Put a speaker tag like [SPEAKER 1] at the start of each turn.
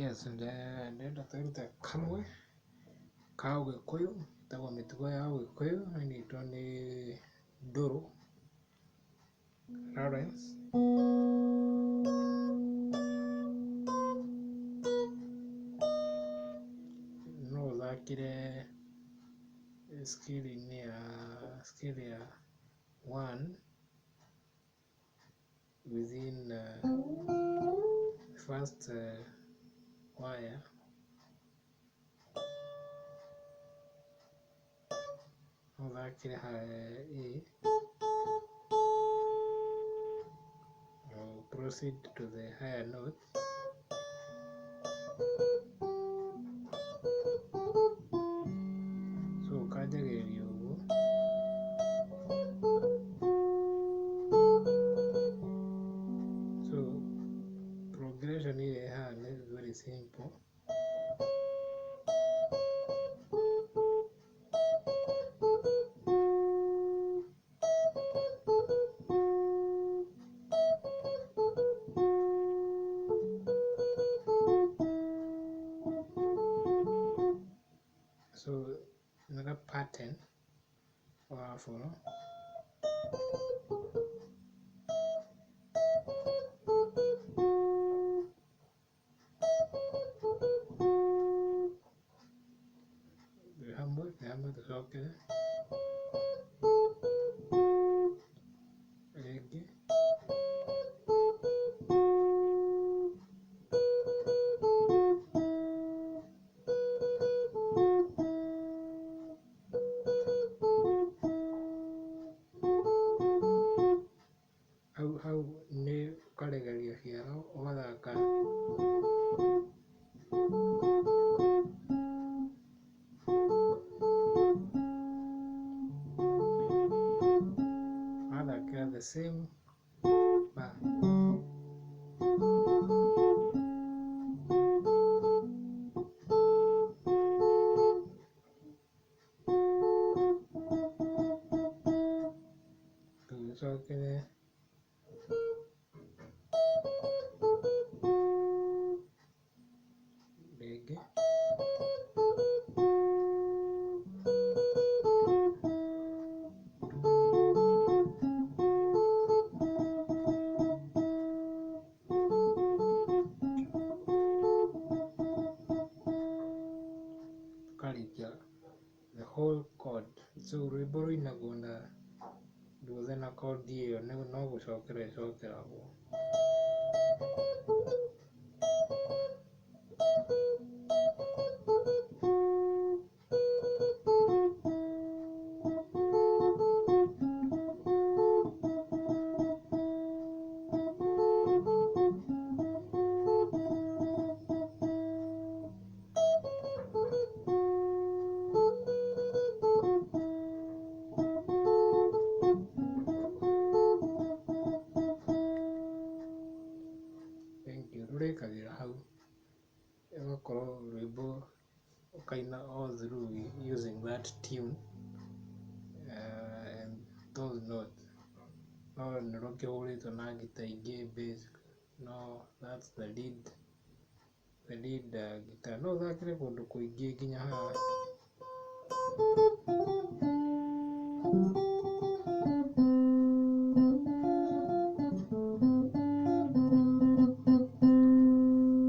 [SPEAKER 1] Yes, ndĩrenda twĩrute kamwe ka Ũgĩkũyũ, getagwo mĩtugo ya Ũgĩkũyũ, kainĩtwo nĩ Ndũrũ Lawrence. No ũthakĩre scale-inĩ ya scale ya one within first wire. No ũthakĩre A, proceed to the higher note. So ũkanjagĩrĩria ũguo. So progression ĩrĩa ĩ haha nĩ very simple. So another pattern ũra follow. Hamwe nĩ hamwe, tũcokere rĩngĩ. Hau hau nĩ ũkaregeria kĩara, ũgathaka wathakĩra the same bar. Tũgĩcokere rĩngĩ. Tũkarĩkia the whole chord. So rwĩmbo rũinagwo na ruothe na chord ĩyo no gũcokera ĩcokeragwo. Thank you. Rũrĩkagĩra hau, ĩgakorwo rwĩmbo ũkaina all through using that tune and those notes. No nĩ rũkĩhũrĩtwo na ngita ingĩ bass, no that's the lead guitar. No ũthakĩre kũndũ kũingĩ nginya haha.